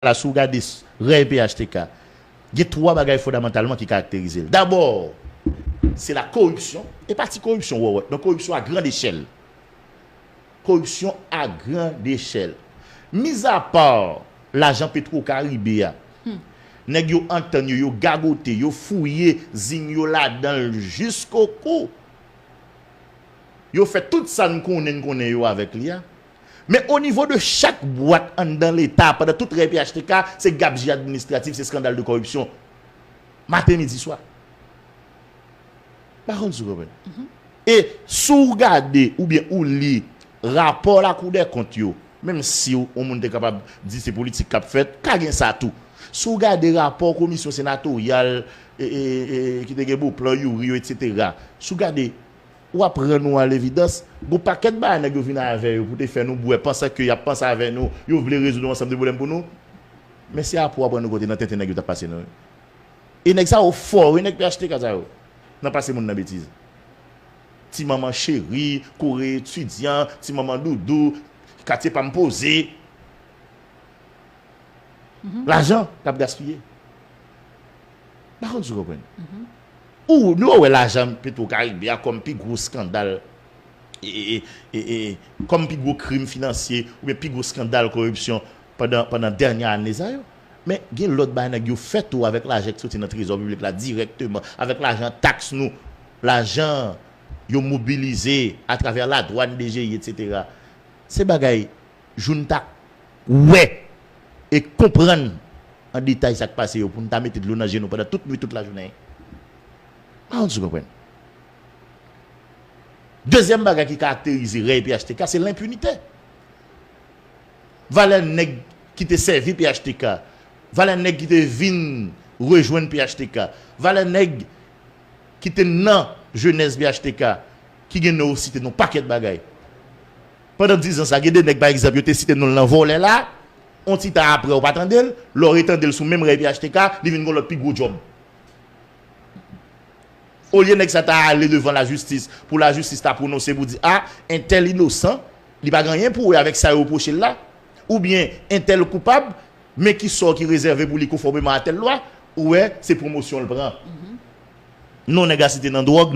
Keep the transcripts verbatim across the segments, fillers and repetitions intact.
la, si w gade rèy P H T K, gen twa bagay fondamantalman ki karakterize l. Dabò, se la koripsyon, e pa ti koripsyon wòwòt, non, koripsyon a grand echèl. Koripsyon a grand echèl. Mizapa lajan Petro Karibe a, nèg yo antann yo, yo gagote, yo fouye zing yo ladan l jiskokou. Yo fè tout sa n konnen, n konnen yo avèk li a. Men o nivo de chak bwat anndan Leta, pandan tout rèy P H T K, se gabji administratif, se eskandal de koripsyon. Maten, midi, swa. Pa konn si w konprann. E si w gade oubyen ou li rapò Lakou dè Kont yo, menm si w, yon moun te kapab di se politik k ap fèt, ka gen sa tou. Si w gade rapò komisyon senatoryal, e, e, e, ki te gen Beauplan, Youri yo, etsetera. Si w gade, w ap rann ou a levidans, gon pakèt bagay nèg yo vin avè yo pou te fè nou bwè, panse ke y ap panse avè nou, yo vle rezoud yon ansanm de pwoblèm pou nou. Men se apre w ap rann ou konte nan tenten nèg yo t ap pase nou, wi. E nèg sa yo fò, wi, nèg P H T K sa yo, nan pase moun nan betiz. Ti manman cheri, kouri etidyan, ti manman doudou, katye pa m poze. Lajan k ap gaspiye. Pa konn si w konprann. Ou, nou wè lajan Petro Karibe a kòm pi gwo eskandal, e, e, e, e, e, kòm pi gwo krim finansye, oubyen pi gwo eskandal koripsyon pandan, pandan dènye ane sa yo. Men gen lòt bagay nèg yo fè tou avèk lajan ki soti nan trezò piblik la dirèkteman, avèk lajan taks nou, lajan yo mobilize atravè ladwàn, D G I, etsetera. Se bagay jou n ta wè e konprann an detay sa k pase yo pou n ta mete dlo nan je nou pandan tout nwit, tout lajounen. Pa konn si w konprann. Dezyèm bagay ki karakterize rèy P H T K, se lenpinite. Valè nèg ki te sèvi P H T K, valè nèg ki te vin rejwenn P H T K, valè nèg ki te nan jenèz P H T K, ki gen non yo site nan yon pakèt bagay. Pandan diz an sa, gen de nèg, pa egzanp, yo te site non l nan vòlè la, yon ti tan apre, ou pa tande l, lè w retande l sou menm rèy P H T K, li vin gon lòt pi gwo djòb. Olye nèg sa ta ale devan lajistis, pou lajistis ta pwononse pou di, a, entèl inosan, li pa gen anyen pou wè avèk sa yo repwoche l la, oubyen entèl koupab, men ki sò ki rezève pou li konfòmeman a tèl lwa, ou wè, se pwomosyon l pran. Non nèg la site nan dwòg,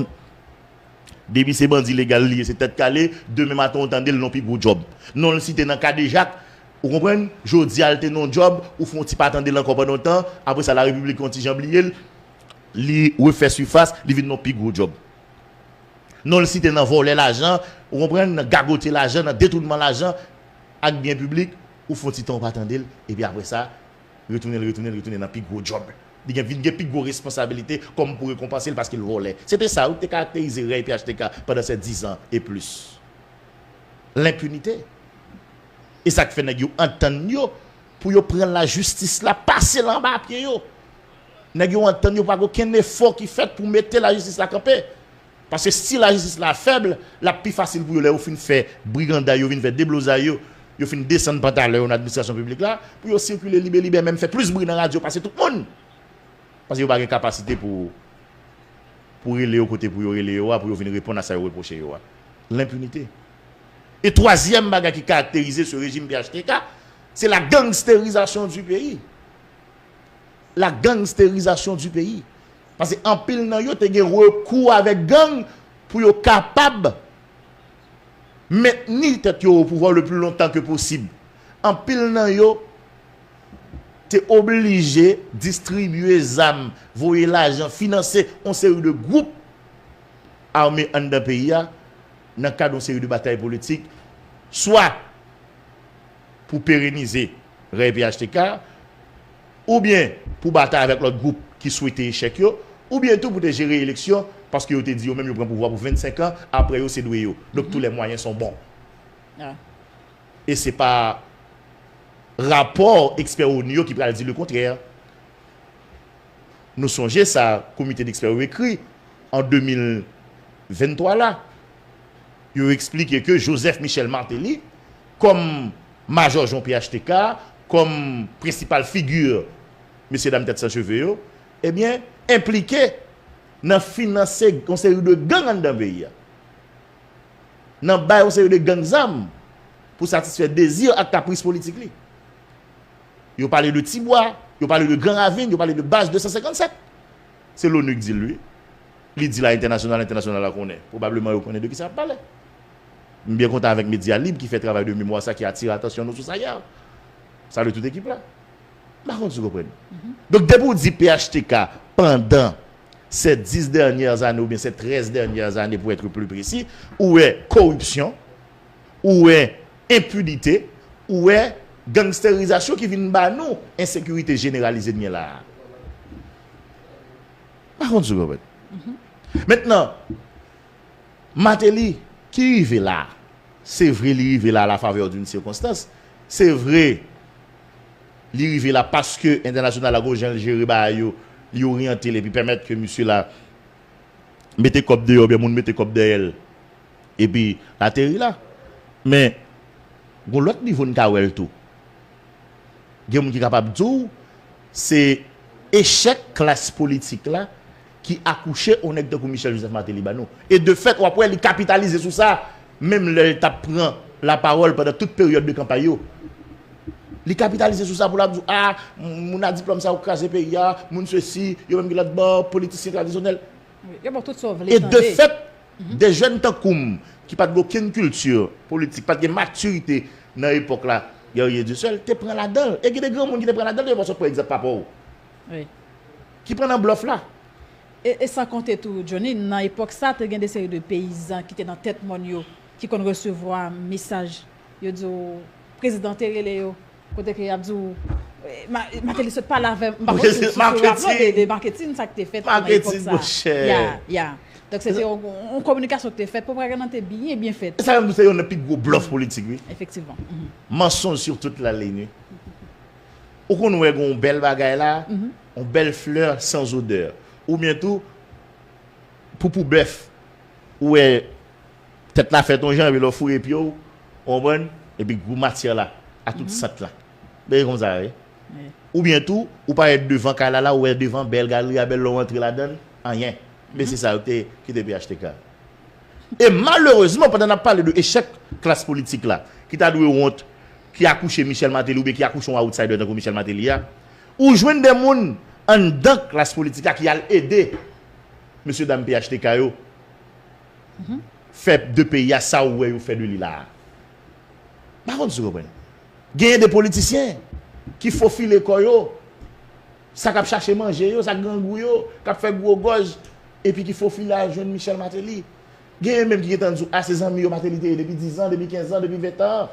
depi se bandi legal li ye, se tèt kale, demen maten ou tande l nan pi gwo djòb. Non l site nan kadejak, ou konprann, jodi a l te nan yon djòb, ou fè yon ti pa tande l ankò pandan yon tan, apre sa larepiblik yon ti jan bliye l, li refè sifas, li vin nan pi gwo djòb. Non l site nan vòlè lajan, ou konprann, nan gagote lajan, nan detounman lajan ak byen piblik, ou fè yon ti tan ou pa tande l, epi apre sa, retounen l, retounen l, retounen nan pi gwo djòb. Li gen, vin gen pi gwo responsabilite kòm pou rekonpanse l paske l vòlè. Se te sa wi ki te karakterize rèy P H T K pandan sè diz an e plis. Lenpinite. E sa k fè nèg yo antann yo pou yo pran lajistis la, pase l anba pye yo. Nèg yo antann yo, pa gen okenn efò ki fèt pou mete lajistis la kanpe. Paske si lajistis la fèb, l ap pi fasil pou yo, lè yo fin fè briganday yo, vin fè deblozay yo, yo fin desann pantalon yo nan administrasyon piblik la, pou yo sikile libe libe, menm fè plis bri nan radyo pase tout moun. Paske yo pa gen kapasite pou, pou rele yo kote pou yo rele yo a, pou yo vin reponn a sa yo repwoche yo a. Lenpinite. E twazyèm bagay ki karakterize se rejim P H T K, se la gangsterizasyon di peyi. La gangsterizasyon di peyi. Paske anpil nan yo te gen rekou avèk gang pou yo kapab mentni tèt yo o pouvwa le pli lontan ke posib. Anpil nan yo te oblije distribye zam, voye lajan, finanse yon seri de gwoup ame anndan peyi a nan kad yon seri de batay politik, swa pou perenize rèy P H T K, oubyen pou batay avèk lòt gwoup ki swete echèk yo, oubyen tou pou te jere eleksyon, paske yo te di yo menm yo pran pouvwa pou vennsenk an, apre yo se dwe yo. Donk, tous les moyens sont bons. E se pa rapò ekspè onu yo ki pral di lekontrè. Nou sonje sa komite dekspè yo ekri an de mil venntwa la. Yo eksplike ke Joseph Michel Martelly, kòm majòjon P H T K, kòm prensipal figi mesyedam tèt san cheve yo, ebyen, enplike nan finanse yon seri de gang anndan peyi a, nan bay yon seri de gang zam pou satisfè dezi ak kapris politik li. Yo pale de Tibwa, yo pale de Gran Ravin, yo pale de baz de san senkann sèt. Se l'ONU ki di l, wi. Li di l a entènasyonal, entènasyonal la konnen. Pwobableman yo konnen de kisa y ap pale. M byen kontan avèk Medya Lib ki fè travay de memwa sa, ki atire atansyon nou sou sa yè. Salye tout ekip la. M pa konn si w konprann. Donk, depi w di P H T K pandan ces dix dernières années oubyen ces treize dernières années pour être plus précis, ou wè koripsyon, ou wè enpinite, ou wè gangsterizasyon ki vin ba nou ensekirite jeneralize n gen la a. M pa konn si w konprann. Mentnan, Martelly, ki rive la, se vre li rive la à la faveur d'une circonstance, se vre li rive la paske entènasyonal la gon jan l jere bagay yo, li oryante l epi pèmèt ke misye la mete kòb deyò, oubyen moun mete kòb dèyè l, epi l ateri la. Men, gon lòt nivo n ka wè l tou. Gen moun ki kapab di w, se echèk klas politik la ki akouche on nèg tankou Michel Joseph Martelly ba nou. E de fèt, w ap wè li kapitalize sou sa, menm lè l t ap pran lapawòl pandan tout peryòd de kanpay yo. Li kapitalize sou sa pou l ap di w, a, moun a diplòm sa yo kraze peyi a, moun sesi, yo menm ki lòt bò, politisyen tradisyonèl. Wi, yo ba w tout sa w vle tande. E de fèt, de jèn tankou m, ki pa t gen okenn kilti politik, pa t gen matirite nan epòk la, Guerrier Dieuseul, te pran ladan l. E gen de granmoun ki te pran ladan l, yo pa sot pran egzanp papa w. Wi. Ki pran nan blòf la. E, e san konte tou, Johnny, nan epòk sa, te gen de seri de peyizan ki te nan tèt mòn yo, ki konn resevwa mesaj, yo di w, prezidan te rele yo, kote ke y ap di w, eh, Ma-, Martelly sot pale avè m, m pa konn si, si w raple w de, de Marketing, sa k te fèt nan epòk sa. Ya, ya. Donk, se te yon, yon kominikasyon ki te fèt, pwopagand lan te byen, byen fèt. E sa menm tou se youn nan pi gwo blòf politik, wi. Efektivman. Mensonge sur toute la ligne, wi. Ou konn wè gen yon bèl bagay la, yon bèl flè sans odeur. Oubyen tou, poupou bèf, ou wè tèt la fèt yon jan, epi lè w foure pye w, ou konprann? Epi gou matyè la, a tout sant la. Bagay konsa, wi. Oubyen tou, ou parèt devan kay la, la, ou wè devan bèl galri a, bèl lè w antre ladan l, anyen. Men se sa yo te, ki te P H T K. E malerezman, pandan n ap pale de echèk klas politik la, ki ta dwe wont, ki akouche Michel Martelly oubyen ki akouche yon outsider tankou Michel Martelly a, ou jwenn de moun anndan klas politik la ki al ede mesye dam P H T K yo fè de peyi a sa ou wè yo fè de li la a. M pa konn si w konprann. Genyen de politisyen ki fofile kò yo, sa k ap chache manje yo, sa k grangou yo, k ap fè gwo gòj, epi ki fofile al jwenn Michel Martelly. Genyen menm ki gentan di w, a, se zanmi yo Martelly te ye depi diz an, depi kenz an, depi ven an.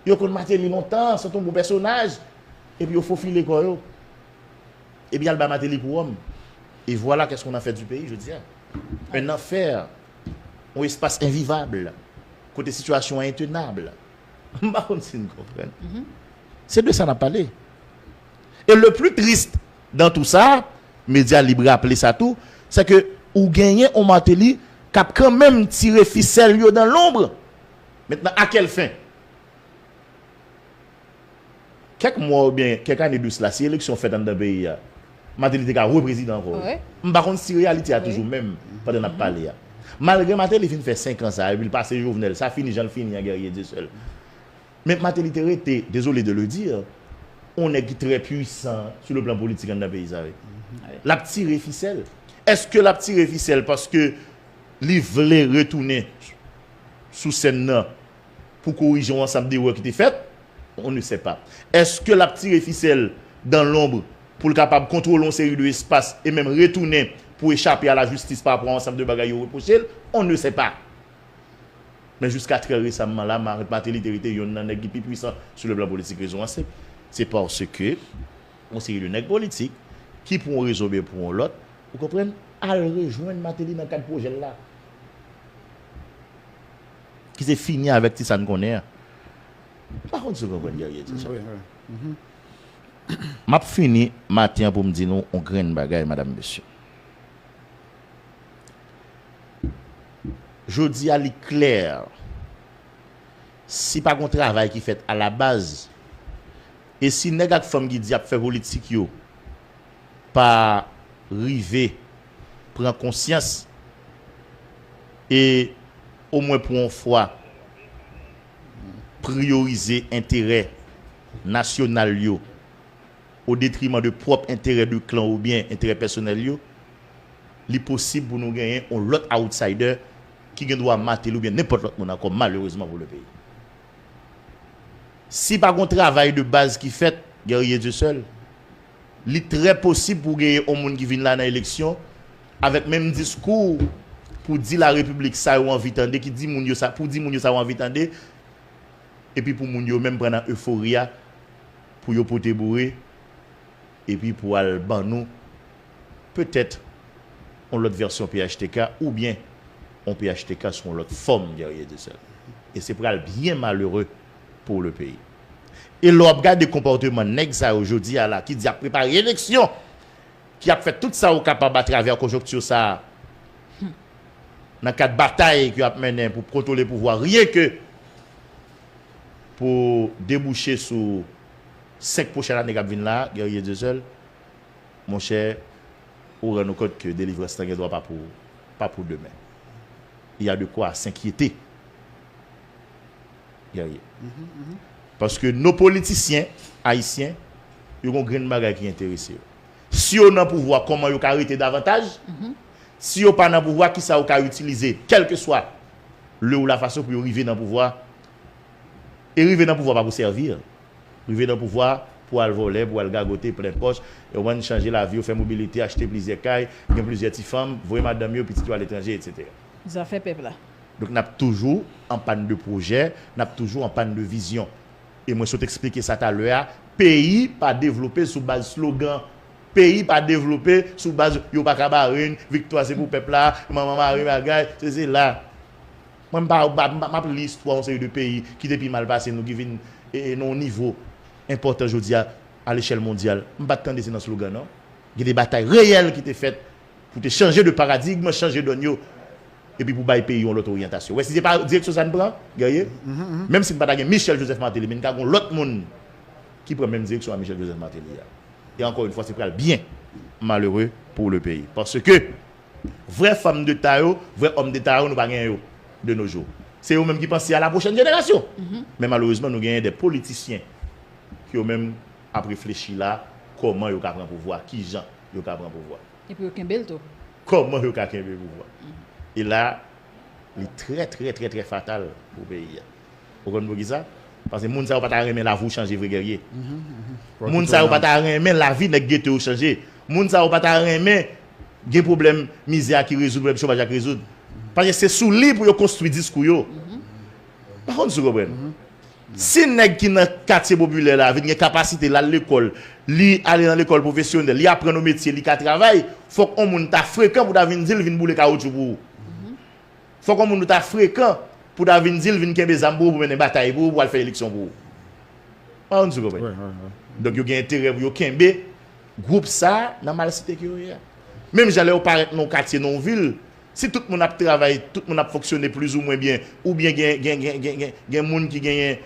Yo konn Martelly lontan, se t on bon pèsonaj. Epi yo fofile kò yo. Epi y al bay Martelly pou wòm. Et voilà qu'est-ce qu'on a fait du pays, jodi a. Un enfer. Un espace invivable. Kote sitiyasyon an entenab. M pa konn si n konprann. Se de sa n ap pale. E le plus triste dans tout ça, Medya Lib raple sa tou, se ke ou genyen on Martelly k ap kanmenm tire fisèl yo dans l'ombre. Maintenant, à quelle fin? Kèk mwa oubyen kèk ane de sila, si eleksyon fèt anndan peyi a, Martelly te ka reprezidan ankò, wi. M pa konn si reyalite a toujou menm pandan n ap pale a. Malgre Martelly fin fè senk an sa, epi l pase Jovenel, sa fini jan l fini an, Guerrier Dieuseul. Men Martelly te rete, désolé de le dire, on nèg ki trè pwisan sou le plan politik anndan peyi sa, wi. L ap tire fisèl. Èske l ap tire fisèl paske li vle retounen sou sèn nan pou korije yon ansanm de erè ki te fèt? On ne sait pas. Èske l ap tire fisèl dans l'ombre pou l kapab kontwole yon seri de espas e menm retounen pou echape a la jistis pa rapò a yon ansanm de bagay yo repwoche l? On ne sait pas. Men jiska trè resamman la, Ma-, Martelly te rete youn nan nèg ki pi pwisan sou le plan politik. Rezon an senp. Se paske yon seri de nèg politik ki pou yon rezon oubyen pou yon lòt, ou konprann, al rejwenn Martelly nan kad pwojè l la. Ki se fini avèk ti sa n konnen an. M pa konn si w konprann, Guerrier, ti sa. Wi, wi. M ap fini maten an pou m di nou yon grenn bagay, madam, mesye. Jodi a, li klè, si pa gon travay ki fèt alabaz, e si nèg ak fanm ki di y ap fè politik yo pa rive pran konsyans e omwen pou yon fwa priyorize enterè nasyonal yo o detriman de pwòp enterè de klan oubyen enterè pèsonèl yo, li posib pou nou genyen yon lòt outsider ki gen dwa mate l oubyen nenpòt lòt moun ankò, malerezman pou le peyi. Si pa gon travay de baz ki fèt, Guerrier Dieuseul, li trè posib pou w genyen yon moun ki vin la nan eleksyon avèk menm diskou pou di larepiblik sa yo anvi tande, ki di moun yo sa, pou di moun yo sa yo anvi tande, epi pou moun yo menm pran nan efori a, pou yo pote boure, epi pou al ban nou, petèt, yon lòt vèsyon P H T K, oubyen yon P H T K sou yon lòt fòm, Guerrier Dieuseul. E se pral byen malere pou le peyi. E lè w ap gade konpòteman nèg sa yo jodi a la, ki di ap prepare eleksyon, ki ap fè tout sa yo kapab atravè konjonkti sa a, nan kad batay ke y ap mennen pou kontwole pouvwa, ryen ke pou debouche sou senk pwochèn ane k ap vin la, Guerrier Dieuseul, monchè, ou rann ou kont ke delivrans lan gen dwa pa pou, pa pou demen. Il y a de quoi s'inquiéter, Guerrier. Paske nos politiciens ayisyen, yo gon grenn bagay ki enterese yo. Si yo nan pouvwa, kòman yo ka rete davantaj? Si yo pa nan pouvwa, kisa yo ka itilize, kèlkeswa le ou la fason pou yo rive nan pouvwa? E rive nan pouvwa pa pou sèvi. Rive nan pouvwa pou al vòlè, pou al gagote, plen pòch, e w konprann, chanje lavi yo, fè mobilite, achte plizyè kay, gen plizyè ti fanm, voye madanm yo, pitit yo aletranje, etsetera. Zafè pèp la. Donk, n ap toujou an pàn de pwojè, n ap toujou an pàn de vizyon. E mwen sot eksplike sa talè a, peyi pa devlope sou baz slogan. Peyi pa devlope sou baz yo pa ka bare n, viktwa se pou pèp la, manman mare bagay, se, se la. Mwen, m pa, m pa, m pa, m ap li istwa yon seri de peyi ki te pi mal pase nou, ki vin, e, e, nan yon nivo enpòtan jodi a, a lechèl mondyal. M pa t tande se nan slogan, non. Gen de batay reyèl ki te fèt pou te chanje de paradigm, chanje dòn yo, epi pou bay peyi yon lòt oryantasyon. Wè, si se pa direksyon sa n pran, Guerrier, menm si n pa ta gen Michel Joseph Martelly, men n ka gen yon lòt moun ki pran menm direksyon a Michel Joseph Martelly a. E ankò yon fwa, se pral byen malere pou le peyi. Paske vrè fanm deta yo, vrè òm deta yo, nou pa genyen yo de nos jours. Se yo menm ki panse a la pwochèn jenerasyon. Men malerezman, nou genyen de politisyen ki yo menm ap reflechi la, kòman yo ka pran pouvwa, kijan yo ka pran pouvwa. E pou yo kenbe l tou. Kòman yo ka kenbe pouvwa. E la, li trè, trè, trè, trè fatal pou peyi a. Ou konn poukisa? Paske moun sa yo pa ta renmen lavi w chanje vre, Guerrier. Moun sa yo pa ta renmen lavi nèg gete yo chanje. Moun sa yo pa ta renmen gen pwoblèm mizè a ki rezoud, pwoblèm chomaj la ki rezoud. Paske se sou li pou yo konstwi diskou yo. Pa konn si w konprann. Si nèg ki nan katye popilè la vin gen kapasite l al lekòl, li ale nan lekòl pwofesyonèl, li aprann yon metye, li ka travay, fòk yon moun ta frekan pou ta vin di l vin boule kawotchou pou ou. Fòk yon moun ta frekan pou ta vin di l vin kenbe zam pou ou, pou mennen batay pou ou, pou al fè eleksyon pou ou. Pa konn si w konprann. Donk, yo gen enterè pou yo kenbe gwoup sa a nan malsite ke yo ye a. Menm jan lè yo parèt nan yon katye, nan yon vil, si tout moun ap travay, tout moun ap fonksyone plizoumwen byen, oubyen gen, gen, gen, gen, gen, gen moun ki genyen,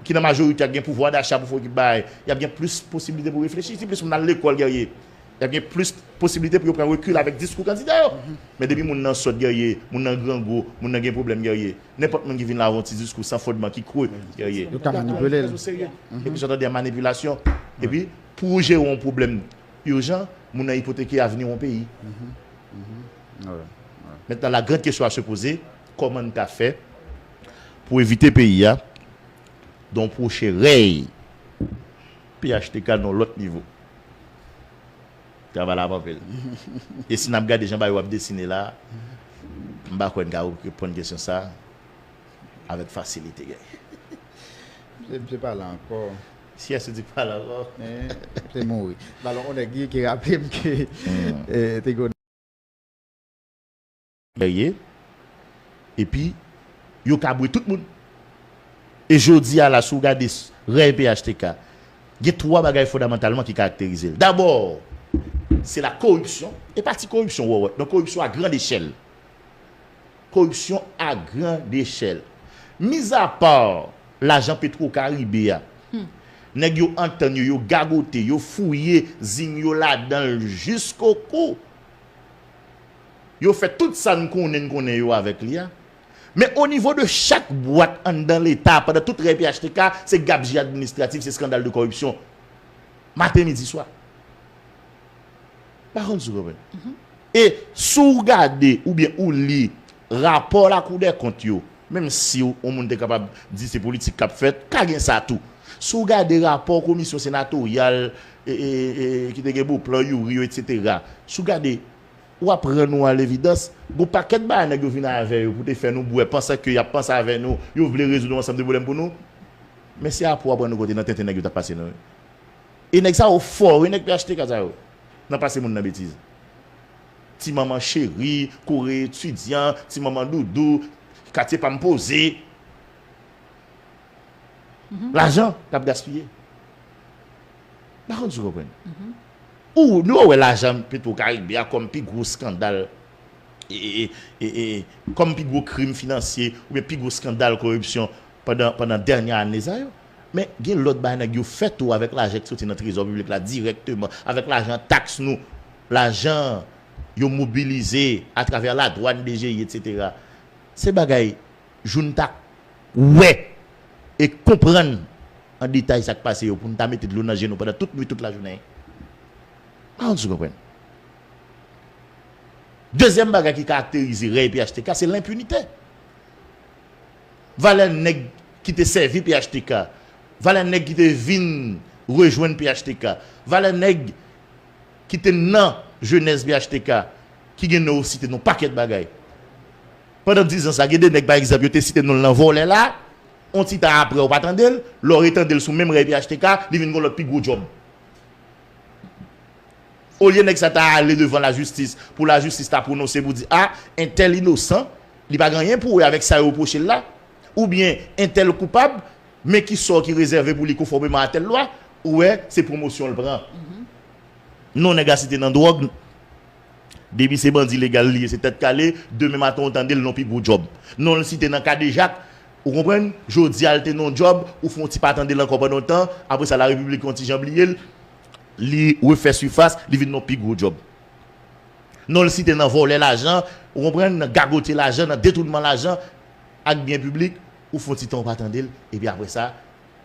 ki nan majorite a, ki gen pouvwa dacha pou fè yon ekip bagay, y ap gen plis posiblite pou reflechi. Si plis moun al lekòl, Guerrier, y ap gen plis posiblite pou yo pran rekil avèk diskou kandida yo. Men depi moun nan sòt, Guerrier, moun nan grangou, moun nan gen pwoblèm, Guerrier, nenpòt moun ki vin la avè yon ti diskou san fondman, ki kwe, Guerrier, yo ka manipile l. Epi sa w tande a manipilasyon. Epi, pou w jere yon pwoblèm ijan, moun nan ipoteke avni yon peyi. Mentnan, la grande question à se poser, kòman n ka fè pou evite peyi a, dans yon pwochen rèy P H T K nan yon lòt nivo? Travay la ap anpil. E si n ap gade jan bagay yo ap desine la, m pa kwè n ka reponn kesyon sa avèk fasilite, Guerrier. Misye, misye pale ankò. Si misye di pale ankò. Te mouri. Alò, on nèg ki raple m ke, eh, te gen Guerrier, epi yo ka bwe tout moun. E jodi a la, si w gade s-, rèy P H T K, gen twa bagay fondamantalman ki karakterize l. Dabò, se la koripsyon, e pa ti koripsyon, wè, wè. Donk, koripsyon a grand echèl. Koripsyon a grand echèl. Mizapa lajan Petro Caribe a, nèg yo antann yo, yo gagote, yo fouye zing yo ladan l jiskokou. Yo fè tout sa n konnen, n konnen yo avèk li a. Men o nivo de chak bwat anndan Leta, pandan tout rèy P H T K, se gabji administratif, se eskandal de kòripsyon. Maten, midi, swa. Pa konn si w konprann. E si w gade oubyen ou li rapò Lakoudèkont yo, menm si w, yon moun te kapab di se politik k ap fèt, ka gen sa tou. Si w gade rapò komisyon senatoryal, e, e, e, ki te gen Beauplan, Youri yo, etsetera, si w gade, w ap rann ou a levidans, gon pakèt bagay nèg yo vin avè yo pou te fè nou bwè, panse ke y ap panse avè nou, yo vle rezoud yon ansanm de pwoblèm pou nou. Men se apre w ap rann ou konte nan tenten nèg yo t ap pase nou yo. E nèg sa yo fò, wi, nèg P H T K sa yo, nan pase moun nan betiz. Ti manman cheri, kore etidyan, ti manman doudou, katye pa m poze. Lajan k ap gaspiye. M pa konn si w konprann. Ou, nou wè lajan Petro Caribe a kòm pi gwo eskandal, e, e, e, e, e, kòm pi gwo krim finansye oubyen pi gwo eskandal koripsyon pandan, pandan dènye ane sa yo. Men gen lòt bagay nèg yo fè tou avèk lajan ki soti nan trezò piblik la dirèkteman, avèk lajan taks nou, lajan yo mobilize atravè ladwàn, D G I, etsetera. Se bagay Junta wè e konprann an detay sa k pase yo pou n ta mete dlo nan je nou pandan tout nwit, tout lajounen. Pa konn si w konprann. Dezyèm bagay ki karakterize rèy P H T K, se lenpinite. Valè nèg ki te sèvi P H T K, valè nèg ki te vin rejwenn P H T K, valè nèg ki te nan jenès P H T K, ki gen non yo site nan yon pakèt bagay. Pandan diz an sa, gen de nèg, pa egzanp, yo te site non l nan vòlè la, yon ti tan apre, ou pa tande l, lè w retande l sou menm rèy P H T K, li vin gen yon lòt pi gwo djòb. Olye nèg sa ta ale devan lajistis, pou lajistis ta pwononse pou di, a, entèl inosan, li pa gen anyen pou wè avèk sa yo repwoche l la, oubyen entèl koupab, men ki sò ki rezève pou li konfòmeman a tèl lwa, ou wè, se pwomosyon l pran. Non nèg la site nan dwòg, depi se bandi legal li ye, se tèt kale, demen maten ou tande l nan pi gwo djòb. Non l site nan kadejak, ou konprann, jodi a l te nan yon djòb, ou fè yon ti pa tande l ankò pandan yon tan, apre sa larepiblik yon ti jan bliye l, li refè sifas, li vin nan yon pi gwo djòb. Non l site nan vòlè lajan, ou konprann, nan gagote lajan, nan detounman lajan ak byen piblik, ou fè yon ti tan ou pa tande l, epi apre sa,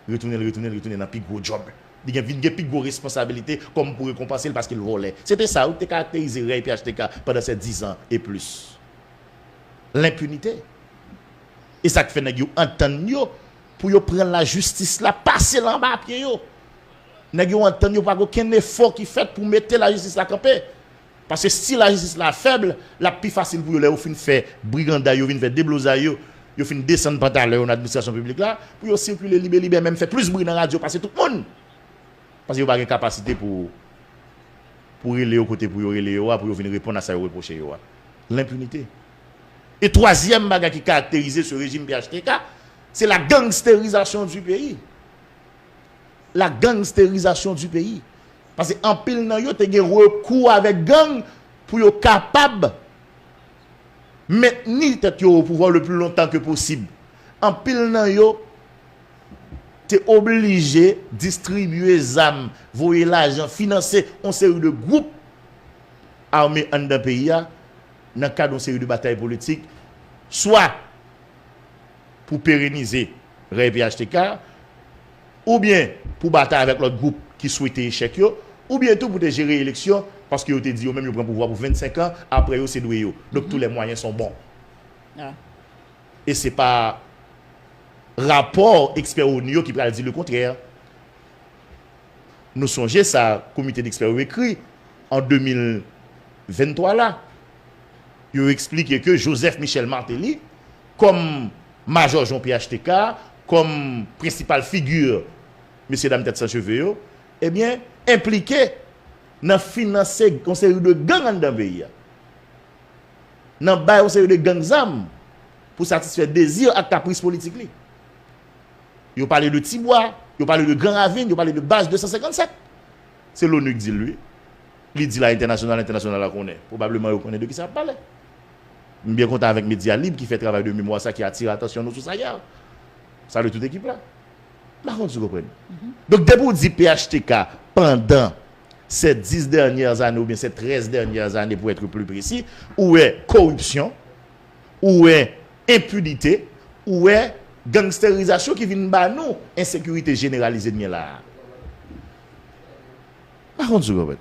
retounen l, retounen l, retounen nan pi gwo djòb. Li gen, vin gen pi gwo responsabilite kòm pou rekonpanse l paske l vòlè. Se te sa wi ki te karakterize rèy P H T K pandan sè diz an e plis. Lenpinite. E sa k fè nèg yo antann yo pou yo pran lajistis la, pase l anba pye yo. Nèg yo antann yo, pa gen okenn efò ki fèt pou mete lajistis la kanpe. Paske si lajistis la fèb, l ap pi fasil pou yo lè yo fin fè briganday, yo fin fè deblozay yo, yo fin desann pantalon yo nan administrasyon piblik la, pou yo sikile libe libe, menm fè plis bri nan radyo pase tout moun. Paske yo pa gen kapasite pou, pou rele yo kote pou yo rele yo a, pou yo vin reponn a sa yo repwoche yo a. Lenpinite. E twazyèm bagay ki karakterize se rejim P H T K, se la gangsterizasyon di peyi. La gangsterizasyon di peyi. Paske anpil nan yo te gen rekou avèk gang pou yo kapab mentni tèt yo o pouvwa le pli lontan ke posib. Anpil nan yo te oblije distribye zam, voye lajan, finanse yon seri de gwoup ame anndan peyi a, nan kad yon seri de batay politik, swa pou perenize rèy P H T K, oubyen pou batay avèk lòt gwoup ki swete echèk yo, oubyen tou pou te jere eleksyon, paske yo te di yo menm yo pran pouvwa pou vennsenk an, aprè yo se dwe yo. Donc tous les moyens sont bons. E se pa rapò ekspè onu yo ki pral di le kontrè. Nou sonje sa komite dekspè yo ekri an de mil venntwa la. Yo eksplike ke Joseph Michel Martelly, kòm majòjon P H T K, kòm prensipal figi mesye dam tèt san cheve yo, ebyen, enplike nan finanse yon seri de gang anndan peyi a. Nan bay yon seri de gang zam pou satisfè dezi ak kapris politik li. Yo pale de Tibwa, yo pale de Gran Ravin, yo pale de baz de san senkannsèt. Se l'onu ki di l, wi. Li di l a entènasyonal, entènasyonal la konnen. Pwobableman yo konnen de kisa y ap pale. M byen kontan avèk medya lib ki fè travay de memwa sa, ki atire atansyon nou sou sa yè. Salye tout ekip la. M pa konn si w konprann. Donk, depi w di P H T K pandan ces dix dernières années oubyen ces treize dernières années, pour être plus précis, ou wè koripsyon, ou wè enpinite, ou wè gangsterizasyon ki vin ba nou ensekirite jeneralize n gen la a. Konn sou konprann.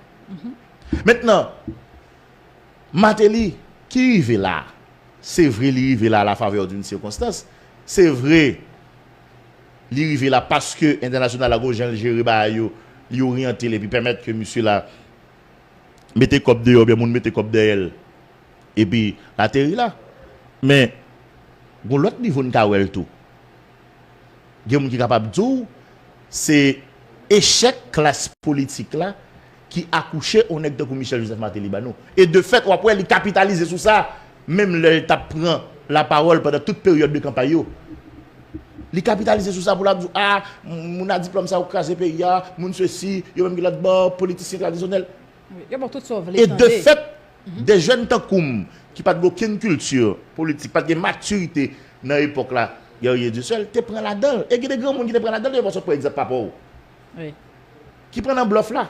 Mentnan, Martelly, ki rive la, se vre li rive la à la faveur d'une circonstance, se vre li rive la paske entènasyonal la gon jan l jere bagay yo, li oryante l epi pèmèt ke misye la mete kòb deyò oubyen moun mete kòb dèyè l epi l ateri la. Men, gon lòt nivo n ka wè l tou. Gen moun ki kapab di w se echèk klas politik la ki akouche yon nèg tankou Michel Joseph Martelly ba nou. E de fèt, w ap wè li kapitalize sou sa, menm lè l t ap pran lapawòl pandan tout peryòd de kanpay yo. Li kapitalize sou sa pou l ap di w, a, moun a diplòm sa yo kraze peyi a, moun sesi, yo menm ki lòt bò, politisyen tradisyonèl. Yo ba w tout sa w vle tande. E de fèt, de jèn tankou m ki pa t gen okenn kilti politik, pa t gen matirite nan epòk la, Guerrier Dieuseul te pran ladan l. E gen de granmoun ki te pran ladan l, yo pa sot pran egzanp papa w. Ki pran nan blòf la.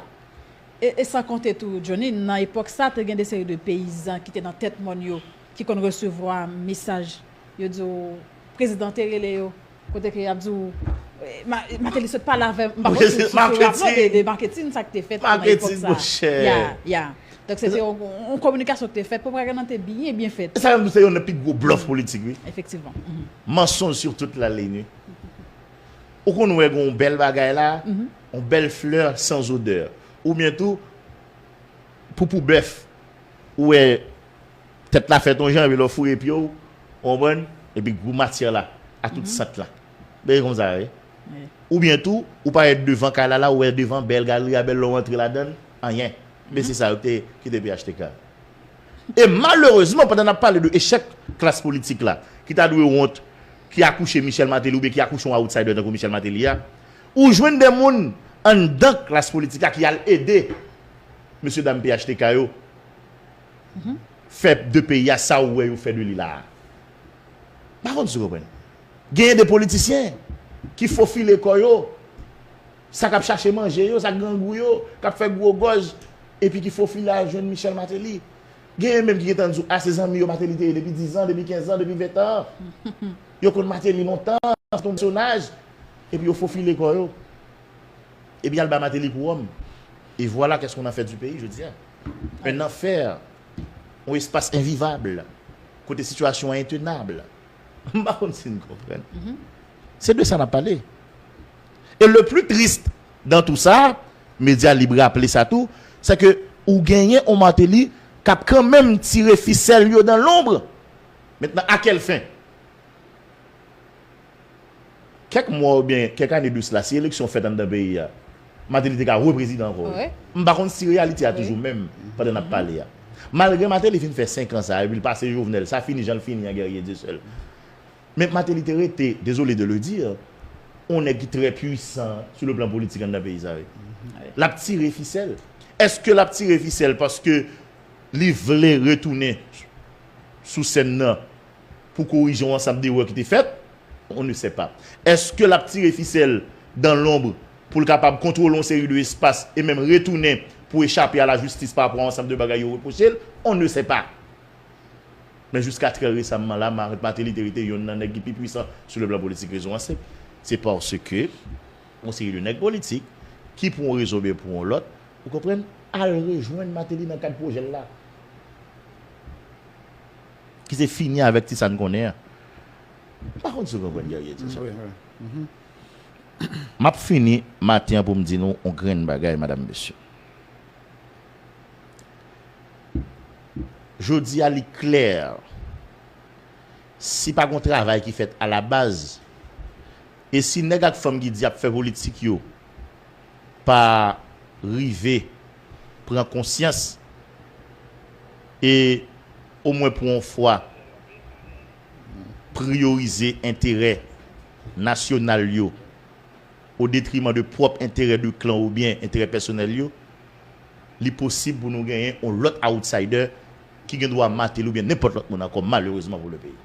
E, e san konte tou, Johnny, nan epòk sa, te gen de seri de peyizan ki te nan tèt mòn yo, ki konn resevwa mesaj. Yo di w, prezidan te rele yo. Kote ke y ap di w, Martelly sot pale avè m, m pa konn si w raple w de, de Marketing, sa k te fèt nan epòk sa. Ya, ya. Donk, se te yon, yon kominikasyon ki te fèt, pwopagann nan te byen, byen fèt. E sa menm tou se youn nan pi gwo blòf politik, wi. Efektivman. Mensonge sur toute la ligne. Ou konn wè gen yon bèl bagay la, yon bèl flè sans odeur. Oubyen tou, poupou bèf, ou wè tèt la fèt yon jan, epi lè w foure pye w, ou konprann, epi gwo matyè la, a tout sant la. Byen konsa, wi. Oubyen tou, ou parèt devan kay la, la, ou wè devan bèl galri a, bèl lè w antre ladan l, anyen. Men se sa yo te, ki te P H T K. E malerezman, pandan n ap pale de echèk klas politik la, ki ta dwe wont, ki akouche Michel Martelly oubyen ki akouche yon outsider tankou Michel Martelly a, ou jwenn de moun anndan klas politik la ki al ede mesyedam P H T K yo fè de peyi a sa ou wè yo fè de li la a. M pa konn si w konprann. Genyen de politisyen ki fofile kò yo, sa k ap chache manje yo, sa k grangou yo, k ap fè gwo gòj, epi ki fofile al jwenn Michel Martelly. Genyen menm ki gentan di w, a, se zanmi yo Martelly te ye depi diz an, depi kenz an, depi ven tan. Yo konn Martelly lontan, se yon pèsonaj, epi yo fofile kò yo. Epi y al ba Martelly pou wòm. Et voilà qu'est-ce qu'on a fait du pays, jodi a. Un enfer, yon espas envivab, kote sitiyasyon an entenab. M pa konn si n konprann. Se de sa n ap pale. E le plus triste dans tout ça, medya lib raple sa tou, se ke ou genyen yon Martelly k ap kanmenm tire fisèl yo dans l'ombre. Maintenant, à quelle fin? Kèk mwa oubyen kèk ane de sila, si eleksyon fèt anndan peyi a, Martelly te ka reprezidan ankò. M pa konn si reyalite a toujou menm pandan n ap pale a. Malgre Martelly fin fè senk an sa, epi l pase Jovenel, sa fini jan l fini an, Guerrier Dieuseul. Men Martelly te rete, désolé de le dire, yon nèg ki trè pwisan sou le plan politik anndan peyi sa, wi. L ap tire fisèl. Èske l ap tire fisèl paske li vle retounen sou sèn nan pou korije yon ansanm de erè ki te fèt? On ne sait pas. Èske l ap tire fisèl dans l'ombre pou l kapab kontwole yon seri de espas e menm retounen pou echape a la justice pa rapò a yon ansanm de bagay yo repwoche l? On ne sait pas. Men jiska trè resamman la, Martelly te rete yonn nan nèg ki pi pwisan sou le plan politik. Rezon an senp. Se paske yon seri de nèg politik ki pou yon rezon oubyen pou yon lòt, ou konprann, al rejwenn Martelly nan kad pwojè l la. Ki se fini avèk ti sa n konnen an. M pa konn si w konprann, Guerrier, di sa. M ap fini maten an pou m di nou yon grenn bagay, madam, mesye. Jodi a, li klè, si pa gon travay ki fèt alabaz, e si nèg ak fanm ki di y ap fè politik yo pa rive pran konsyans e omwen pou yon fwa priyorize enterè nasyonal yo o detriman de pwòp enterè de klan oubyen enterè pèsonèl yo, li posib pou nou genyen yon lòt outsider ki gen dwa Martelly oubyen nenpòt lòt moun ankò, malerezman pou le peyi.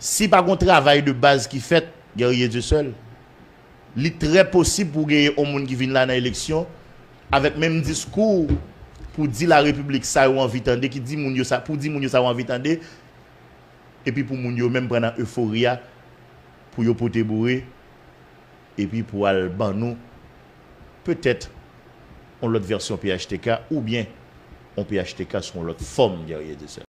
Si pa gon travay de baz ki fèt, Guerrier Dieuseul, li trè posib pou genyen yon moun ki vin la nan eleksyon avèk menm diskou pou di larepiblik sa yo anvi tande, ki di moun yo sa, pou di moun yo sa yo anvi tande, epi pou moun yo menm pran nan efori a, pou yo pote boure, epi pou al ban nou, petèt, yon lòt vèsyon P H T K oubyen yon P H T K sou yon lòt fòm, Guerrier Dessalines.